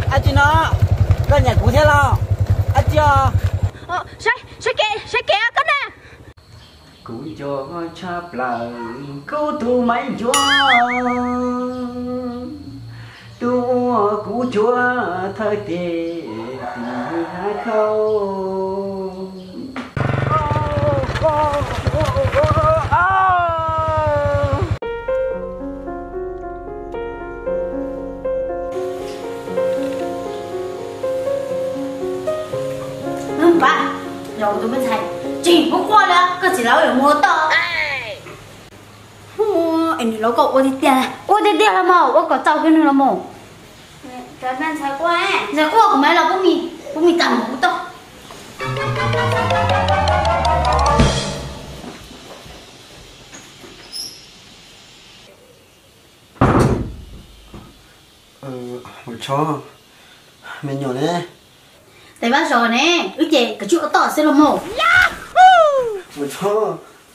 Ab tsi no, koj nyiam kuv thiab los? Ab tsi os. Saib, saib kev, saib kev koj na. Kuv nco tshaj plaws kuv tus Maiv Ncuab, tus uas kuv cuab thawj tes tim hav khau. Tus me ntxhais, tseem ua quaj li, koj txiv laus yuav mus ua toj. Es nws laus koj ua tiag tiag, ua tiag tiag los mas, ua kom txaus kiag nws los mas. Ntxhais quaj kuv mam los pub mis, pub mis tag mus kuv toj. Mus tso, me nyuam ne. Tes vaj zos ne, wb ces kav tsij ua toj xwb los mas. Mus tso,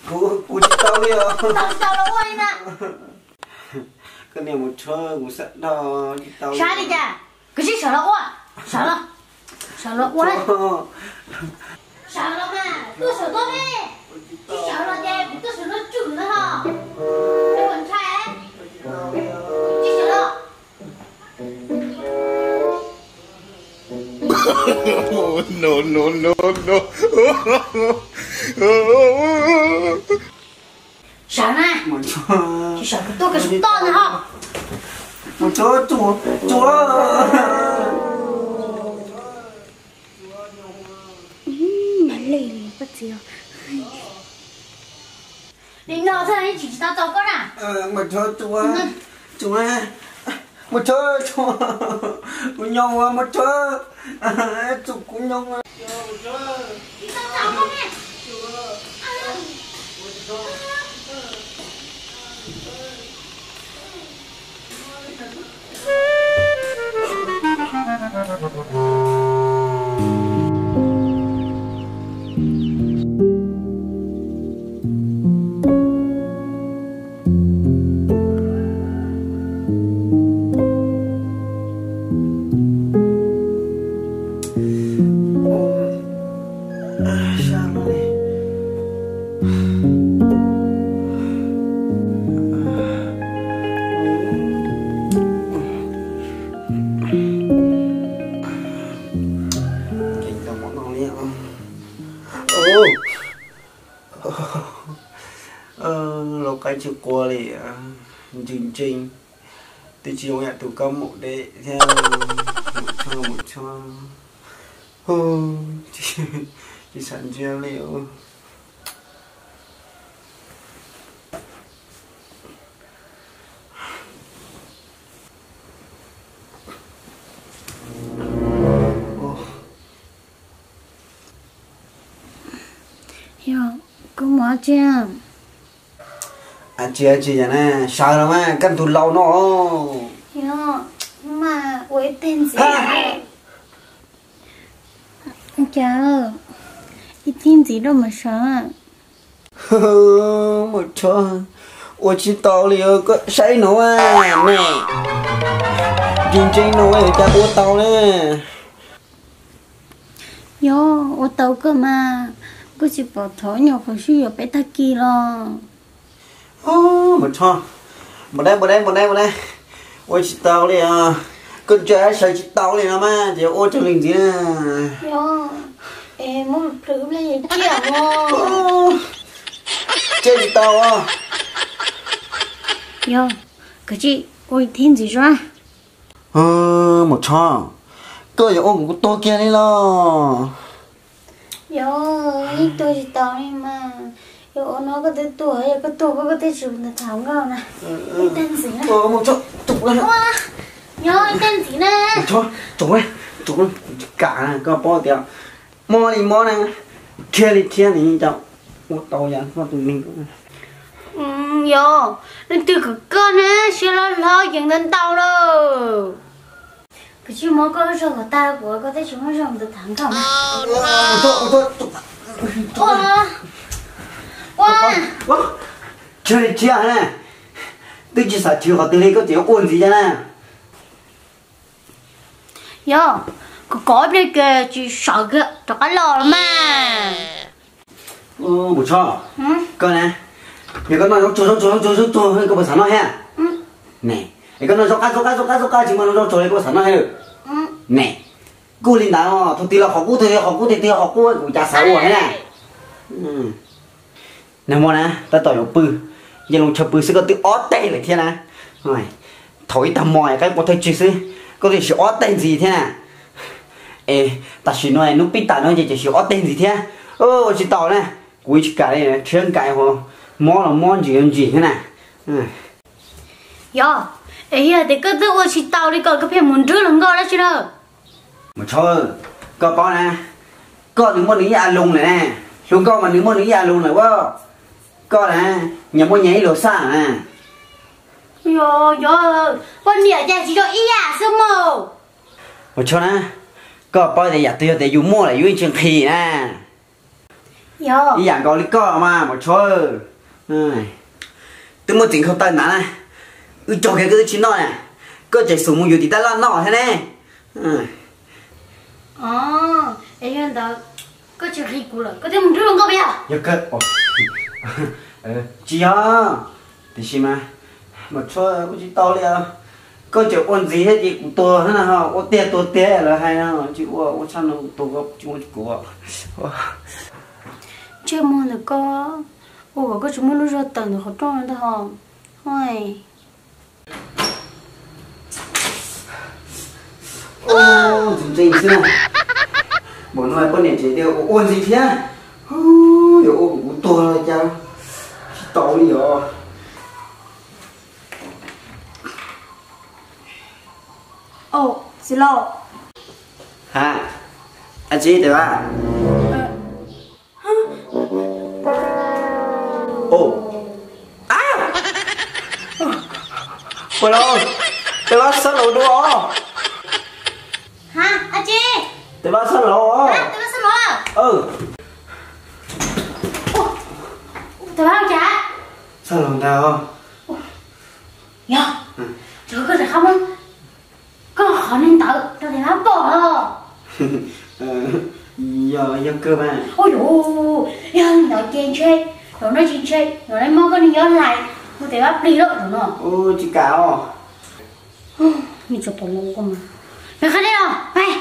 kuv, kuv tsis tau li os. Tau tsis tau los ua li na. Koj niam, mus tso, kuv xav dhau, tsis tau. Sab li cas? Kav tsij sawv los ua, sawv los, sawv los ua. Sawv los mas, tuaj sawv tuaj ne. Tsis sawv los ces kuv tuaj sawv tuaj tswm na ho. Ntshai, tsis sawv los. No, no, no, no. Sawv na. Tsis sawv kuv tuaj koj sawv toj na ho. Mus tso, tsuav, tsuav. Mas lej li koj txiv. Nim no txog ib tsis tsis tau tau koj na. Mus tso, tsuav, tsuav. Mus tso, tsuav. Kuv nyob ua mus tso. Tsuav kuv nyob. Laus qaib tsis quav li, ntseeg ntseeg, twb tsis zoo yam tus kab maum deb thiab. Mus tshua, mus tshua, tsis xav ntsia li. Yog koj mus dab tsi? Dab tsi dab tsi yog ne, sawv los mas, koj tus laus no. Yog, mas ua ib teg ntxiv. Cas ib teg ntxiv rau mas sawv. Mus tso, ua tsis tau li, koj saib no ne, ntseeg ntseeg no cas ua tau ne. Yog ua tau kawg mas, koj tsis pom thov nyuam qhuav sib yuav peb tag kis los. Mus tso, npau dab npau dab npau dab npau dab, ua tsis tau li os. Koj ntsia sawv tsis tau li no mas ces ua raws li ntxiv na. Yog, es muab plhws ib pliag ces ciaj mog. Ciaj tsis tau. Yog, kav tsij ua ib teg ntxiv tso. Mus tso, koj yuav ua kuv tuag kiag li los? Yog, yeej tuag tsis tau li mas. Yog ua no koj twb tuag, yog koj tuag koj, koj twb tsis mus tham nkauj na. Ib teg ntxiv na. Yog, ib teg ntxiv na. Tso, tso, tso, tsis kam, koj paub tias mob li mob na, khiav li khiav, nws yeej tau ua tau yam koj tus neeg. Yog, leej twg khawm koj na, siab hlob hlob yees ntau ntau lawm. Kuv tsis muab koj zog kom tag, kuv koj twb tsis muaj zog mus tham nkauj na. Ua, ua. Khiav li khiav na, twb tsis xav khiav qhov twg li koj tseem ua ntxiv na. Yog, kuv kov ib pliag ces tsis sawv kiag rov qab los los mas. Mus tso, koj na, yog koj noj zaub tsuag zaub tsuag zaub tsuag zaub tsuag koj puas xav noj thiab? Ne, es koj noj zaub qab zaub qab zaub qab zaub qab tsis muaj zaub tsuag li koj puas xav noj thiab? Ne, kuj li ntawd, thaum twg los qhov qub, thaum twg qhov qub, thaum twg qhov qub kuv cas xav ua thiab na. Nag hmo na tab tom yuav pw, nce loo chaw pw xwb koj twb ob teg lawm thiab na. Thaum ib tag hmo qaib qua thawj tsig xwb koj twb siv ob teg ntxiv thiab na. Es tam sim no hnub pib tas no ces tseem siv ob teg ntxiv thiab. Ua tsis tau na, kuv tsis kam li, tshiab nkaim hos, mob los mob ntsis los ntsis thiab na. Yog, es yog tias koj twb ua tsis tau li ko koj pheej mus nrwb hluas nkauj dab tsi na? Mus tso, koj paub na, koj nws muaj nws ib a loo lawm na, hluas nkauj mas nws muaj nws ib a loo lawm a. Koj na, nyias muaj nyias ib luag xab na. Yog, yog, poj niam cas tsis yog ib yam xwb mas. Mus tso na, koj paub tias yam twg yog tias yus muaj lawm yus yeej tsis nqhis na. Ib yam nkaus li koj mas Mus tso, twb muaj txiv nkhaus taw ntawd na, wb cog kiag koj twb tsis noj na, koj tseem xub mus yuav tim tab laj noj thiab ne. Yog ntawd, koj tsis nqhis kuv lawm koj thiaj mus nrwb hluas nkauj puas yog? Yog kawg. Tsis yog, tiam sis mas, Mus tso, ua tsis tau li os. Koj tseem ua ntxiv thiab ces kuv tuag na, ua tiag tuag tiag lawv hais no, tsis ua, ua tshaj no kuv tuag, koj tsis ua tsis kuv. Ntsej muag ntawm koj, ua kom koj tsis muaj lub zog tawm ntawm qhov rooj ntag hos. Ntxim ntxees xwb na. Npaum no poj niam tseem tias ua ua ntxiv thiab. Yuav ua kuv tuag los cas tsis tau li os. Txiv laus. Ha, a tsi tes vaj. Ua los, tes vaj xab laus dua os. Tes vaj xab laus os. Tes vaj cas? Xab laus ntag os. Yog, koj rov qab muab koj qhov neeg ntawd rau tes vaj pom los. Yog, yog kawg mas. Ua yuv, yog li ntawd ces ntshe, zaum no tsis ntshe, zaum no mob koj niag yob hlais, mus tes vaj plig lawm zaum no. Tsis kam os. Nws tsuas pom los ua mas. Peb qhab dej los, peb.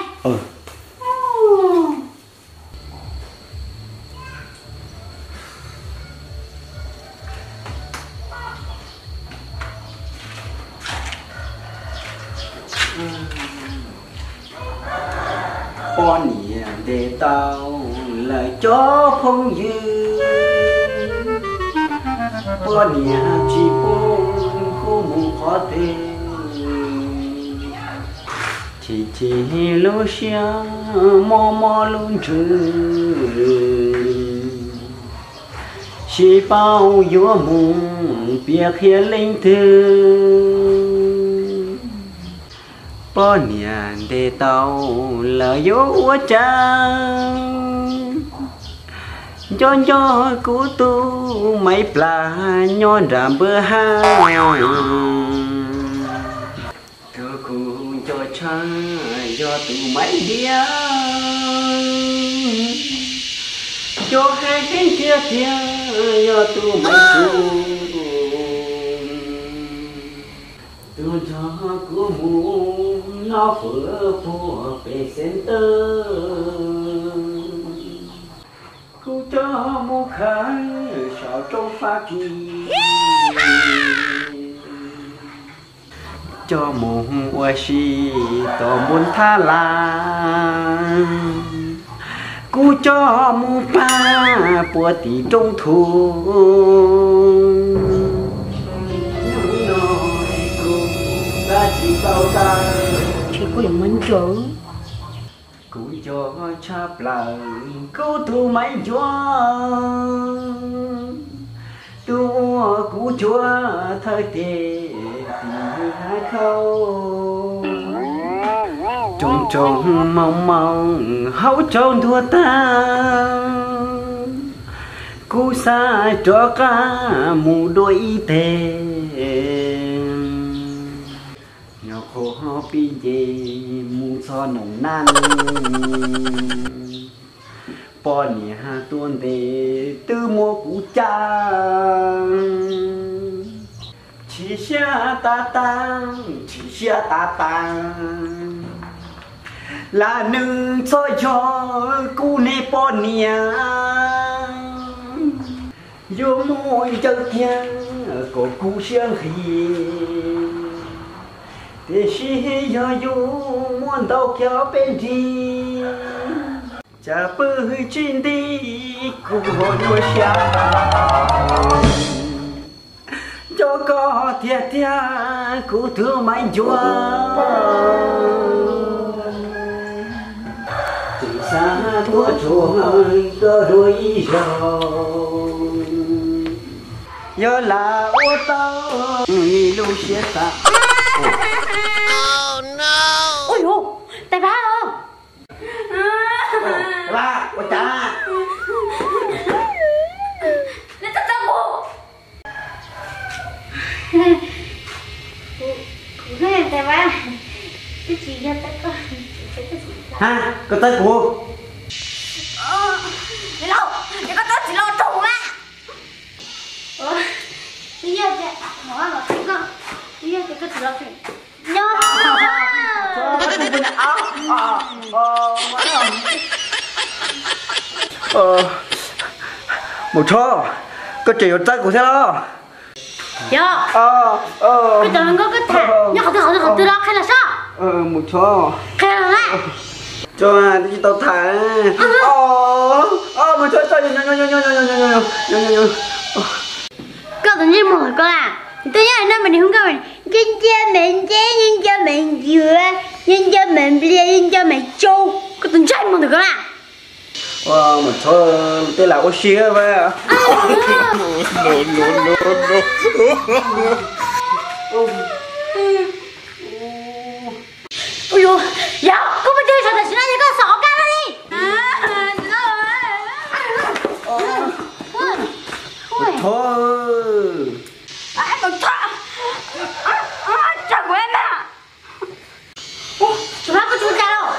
Poj niam ntes tau lawm cov phooj ywg, poj niam tsis pub kuv mus qhov twg, chim chim lub siab mob mob lub ntsws, tsis paub yuav mus piav qhia leej twg. Poj niam ntes tau lawm yuav ua cas, nco nco kuv tus Maiv Plas nyob nram npawg hav. Tus kuv nco tshaj yog tus Maiv Diav, nco heev heev tiag tiag yog tus Maiv Tsuj, tus nrog kuv mus noj fawm puag pem Center, kuv coj mus khawb saum roob Fab Kis, coj mus ua si tom npoo Thab Las, kuv coj mus pab puag tim roob Thuv. Tsis kuj yuav muab ncaws. Kuv nco tshaj plaws kuv tus Maiv Ncuav, tus uas kuv cuab thawj tes tim hav khau, tsoom tsoom moo moo hauv tsaus ntuag tag, kuv xav rov qab mus dua ib teg. Yog Khuv ho pib nce mus txog noog naj, poj niam tuaj ntes twb muab kuv cab. Chim siab tas tas, chim siab tas tas, lam nws txhob yog kuv niag poj niam. Yuav muaj ncawg kiag kom kuv siab nqhis, tiam sis yog yus muab ntaus kiag ob peb nrig, cas pw hwj tsis nti, kuv ho nyuaj siab. Nco koj tiag tiag kuv tus Maiv Ncuab, tseem xav tuaj tsuag koj dua ib zaug, yog lam ua tau ib lub siab xav. Ua yuav, tais Vaj os. Tais Vaj, ua cas? Tais Vaj, twb tsis yog tais Vaj. Ha, koj txawb kuv. Los, es koj txawb tsis los rau kuv mas. Twb yog tias, twb yog tias koj tsis los rau. Nyob. Mus Tshob, koj tseem yuav txawb kuv thiab los? Yog. Koj cov hluas nkauj koj tham nyob qhov twg qhov twg qhov twg los qhia los sob. Mus Tshob. Qhia los na. Tshob, twb tsis tau tham. Mus Tshob, koj tus ntsej muag koj na, twb nyob no mas nws hu nkauj, nce nce me nce, nce nce me nce, nce nce me nplias, nce nce me tsau, koj tus ntsej muag ntawm koj na. Mus Tshob, tej lam ua si mas. Ua yuav, yog koj muaj cai txog tam sim no yog koj xav ua kab li. Mus Tshob, mus Tshob, tsa kuv na. Tus no koj tsis ua cas los?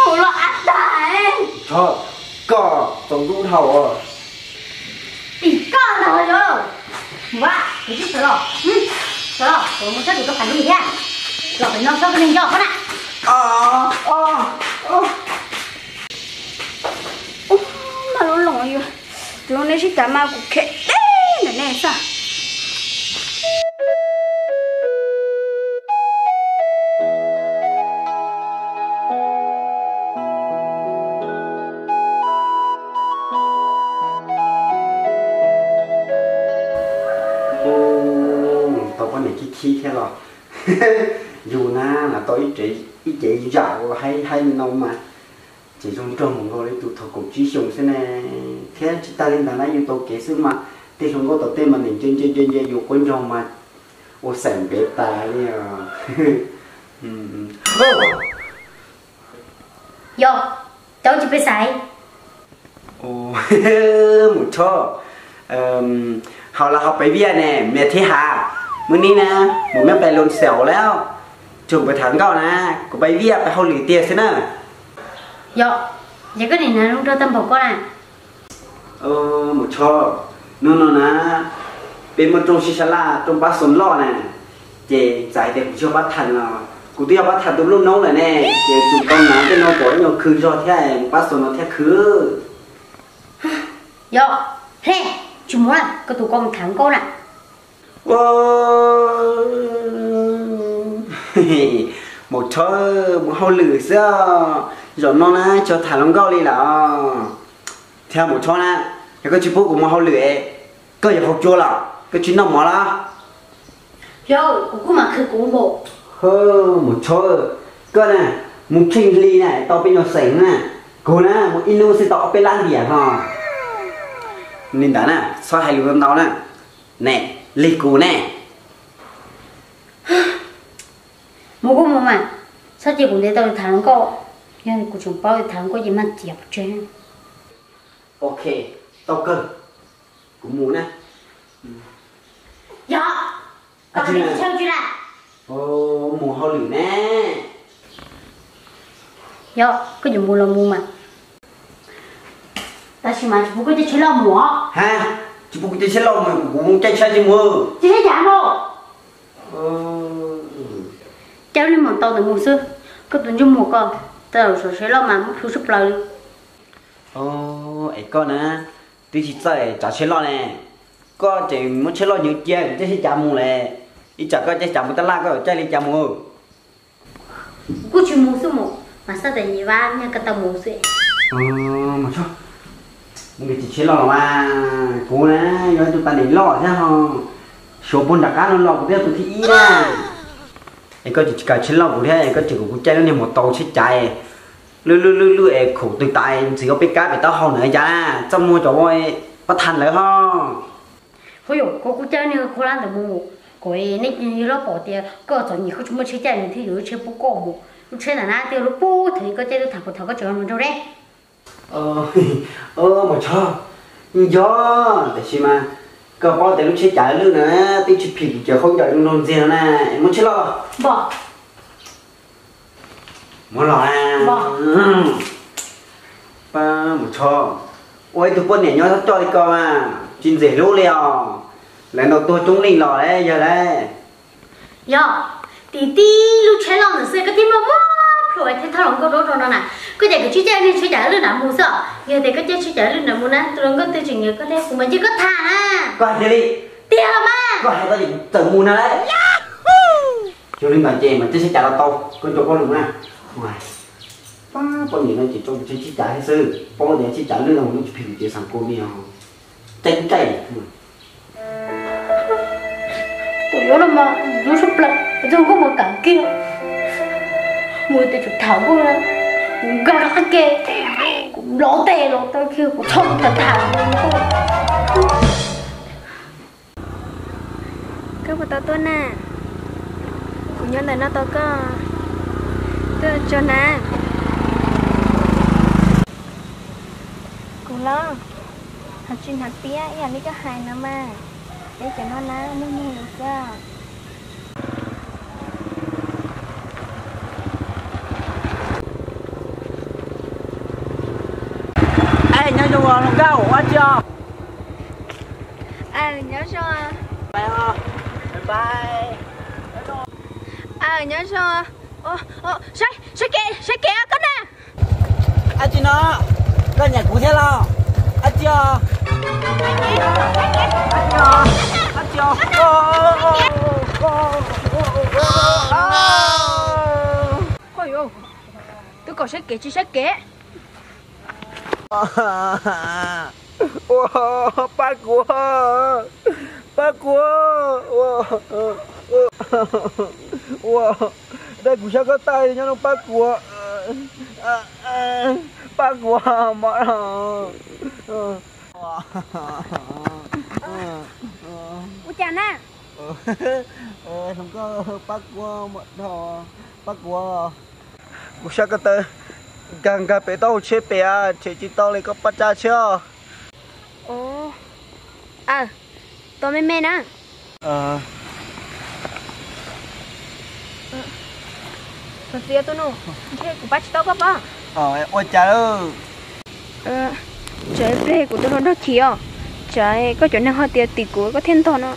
Ua los ab tag. Tshob, koj txaus ntub dhau os. Tim koj ntag yog. Mus, kuv twb sawv los, sawv los, kuv mus saib kuv tus phaim lwm thiab. Los pem no saib koj neeg nco koj na. Mas lub loos yus, tus nej sib cav mas kuv khev deb ntawm nej xwb. Tau poj niam khib khib thiab los. Yus na, lam tau ib cev zam uas haib haib li no mas, ces zoo nraug mus nkaus li tus thaum kaum tsib xyoos xwb ne. Thiab tsis tag li ntawd na, yus tau kev xwb mas tej hluas nkauj tom tej mas nim ntse ntse ntse ntse yus quav ntsog mas ua xaim npev tas li os. Yog, cov tsis pes xaiv. Mus Tshob, hauv los hauv pais viaj ne, me thiab has, mus ni na, mus meb pais loo xeos lawm, tsuas pais tham nkauj na, kuv pais viaj pais hauj lwm tiag xwb na. Yog, yog koj nim hnav zoo nraug tag npaum koj na. Mus Tshob, hnub no na, peb muaj rooj sib sab laj, rooj pab xoos loj na, ces txawm hais tias kuv tsis yog pab tham los kuv twb yog pab tham tus nplooj noob lawm ne, ces tus koj na tej no pom ib nyuag khw zog thiab mus pab xoos no thiab khw. Yog, hle, tsis mus na, koj tus koj mus tham nkauj na. Mus Tshob, mus hauj lwm xwb, zaum no na tsis tham hluas nkauj li lawm. Thiab Mus Tshob na, yog koj tsis pub kuv mus hauj lwm, koj yuav haus cua los koj tsis noj mov los? Yog, kuv kuj mam qhia kuv mus. Mus Tshob, koj na, mus tsheej hli na tau peb nyuag xees na, kuv na mus ib hnub xwb tau ob peb lab ntiam ho. Li ntawd na, txhob hais lus ntau na. Ne, lig kuv ne. Mus kuj mus mas, txhob cia kuv ntev tau tham hluas nkauj, yog kuv tseem paub tham hluas nkauj ces mag tias pov tseg. Ok, tau kawg, kuv mus na. Yog, koj tsis tshawb tsis lawm. Mus hauj lwm ne. Yog koj yuav mus los mus mas. Tab sis mas tsis pub koj caij tsheb loj mus os. Ha, tsis pub kuv caij tsheb loj mus, kuv caij tsheb tsis mus. Caij tsheb cas no? Caij lub niag maus taus ntawd mus xwb. Koj tus ntsej muag ko, tau sawv tsheb loj mas muab plhu sab plaws li. Es koj na, twb tsis txawj tsav tsheb loj ne. Koj tseem muab tsheb loj nyob cia, kuv caij tsheb cav mus lawm. Ib tsam koj caij cav mus taj laj koj caij li cas mus? Kuv kuj tsis mus xwb mus, mas xav tias nyias vaj nyias koj tau mus xwb. Mus tso, mus nkaum tsheb loj los mas. Kuv na, yog ib tug poj niam loj thiab ho, suav puag nram qab no los kuv twb yog tus thib ib na. Es koj tseem tsis kam tsheb loj kuv thiab, koj tseem kom kuv caij lub niag maus taus tsheb cav, lwj lwj lwj lwj es khaum twg tas ntxiv ua peb kab pem taub hau ntawd cas, txaj muag cov ua pab thas lawv ho. Hov yog koj kuj caij niag khaub hlab ntawd mus, kom nej yawg hlob pom tias koj txom nyem koj tsis muaj tsheb caij nws thiaj yuav lub tsheb pub koj mus. Lub tsheb ntawd na twb yog lub pub thaum koj caij lub tham puas thaum koj tseem nrog rau ne. Mus tso, yog, tab sis mas koj paub tias lub tsheb cav lwj na twb tsis phim kuv cov khaub ncaws zoo nraug ntxiag no na, es muab tsheb loj los. Muab los. Pab mus tso, ua ib tug poj niam nyob coj li ko mas tsis ntxim hlub li os. Lawv ntaus tuag coob leej los yog lawm. Yog, tim tib lub tsheb loj ntawd xwb koj thiaj muaj muaj plhu thiab thauj hluas nkauj rau rau no na. Koj cas koj tsis caij niag tsheb cav lwj ntawd mus xwb os? Yog tias koj caij tsheb cav lwj ntawd mus na tus hluas nkauj twg tseem nyiam koj thiab kuv mam cia koj tham na. Koj hais tiag li? Tiag los mas. Koj hais tau ces kuv txawm mus na lauj. Yog li ntawd ces mas caij tsheb cav los tau, koj nco koj lus na. Pab poj niam no ces tso kuv caij tsheb cav thiab xwb, paub tias tsheb cav lwj no mus tsis phim kuv ces xav kua mi os. Caij kuj caij. Tus yuav los mas lub sab plaws, txog kuj mus kam kiag. Mus tias tsum tham kuj nkag rov qab ke, kuv nplov tes los tau kiag kuv txhob tham tham. Koj puas tau tuaj na? Kuv nyob ntawm no tos koj tuaj tso na. Kuv los, ho tsis hnav piab ib yam li koj hais no mas, peb cov no na muaj muag lus xwb. Es nyob zoo hluas nkauj, ua tsi os? Aw, nyob zoo. Aw, nyob zoo. Saib, saib kev, saib kev koj na. Ab tsi no, koj nyiam kuv thiab los? Ab tsi os? Ab tsi os? Koj yuav, twb kom saib kev tsis saib kev. Ua, pab kuv, pab kuv, ua, ua, ua, dab kuv sab koj tag nyob no pab kuv, pab kuv mog. Ua cas na? Hluas nkauj pab kuv mog, pab kuv. Kuv sab koj tag, nkag nkag pem taub hau tsheb pem, tshem tsis tau li, koj pab tsa tsheb os. Aw, tos me me na. Tus txiv, tus nus, ntshe kuv pab tsis tau koj pob. Ua cas lawm? Tsam ib pliag kuv tus hluas nraug chim os, tsam koj cov neeg ho tias tim kuv koj thiaj ntog no,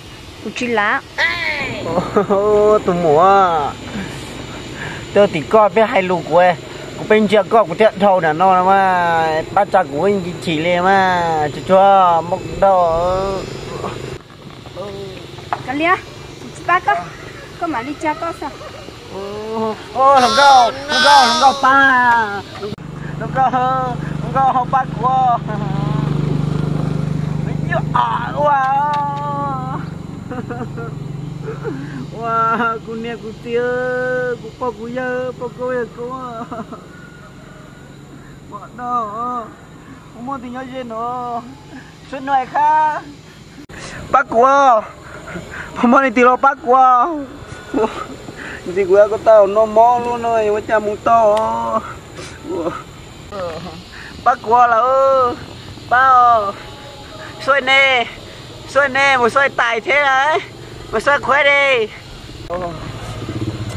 kuv tsis lav. Tus muam, twb tim koj peb hais lus kuv, kuv peb ntsia koj kuv thiaj dhau nram no mas, pab tsa kuv ntsis chim li mas, tsuag tsuag muab kuv dhau. Kav liam, kuv tsis pab koj, koj mam li tsa koj xwb. Hluas nkauj, hluas nkauj, hluas nkauj pab, hluas nkauj, hluas nkauj ho pab kuv. Ua, ua, kuv niam kuv txiv, kuv pog kuv yawg, pog koob yawg koob, mam no, kuv muaj tus nyob ze no, suab nuj khab. Pab kuv, pog muaj leej twg los pab kuv. Ntxim kuv koj tau no mob lub no ua cas mus tau. Pab kuv lawm, pab os. Xuaj nej, xuaj nej mus xuaj tais thiab, mus xuaj qhuav di.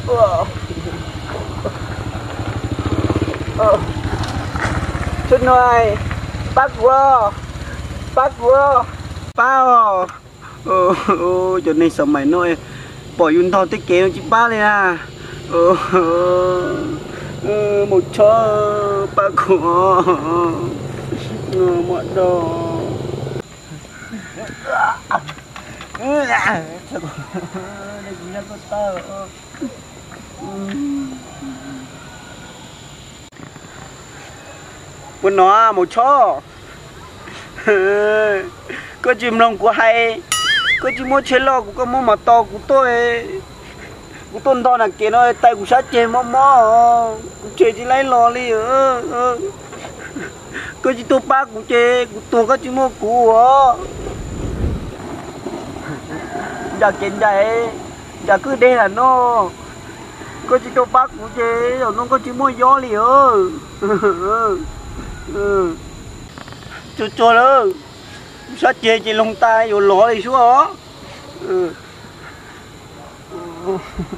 Txhua nuj, pab kuv, pab kuv, pab os. Cov neeg xav mais no pom yus ntog tej kev no tsis pab li na. Maum Tshob, pab kuv, muaj dog. Puas hnov Maum Tshob? Koj tsis mloog kuv hais, koj tsis muab tsheb loj kuv, koj muab mas to kuv tuaj, kuv tuaj ntog nram kev no tais kuv sab ceg mob mob, kuv tseg tsis laib los li. Koj tsis tuaj pab kuv ces kuv tuag koj tsis muaj kuv os. Ncaim kev ncaim, ncaim kwj deg lam no, koj tsis tuaj pab kuv ces zaum no koj tsis muaj yob li. Tsuag tsuag lawm, sab ceg ces loog tas yuav lov li suab os.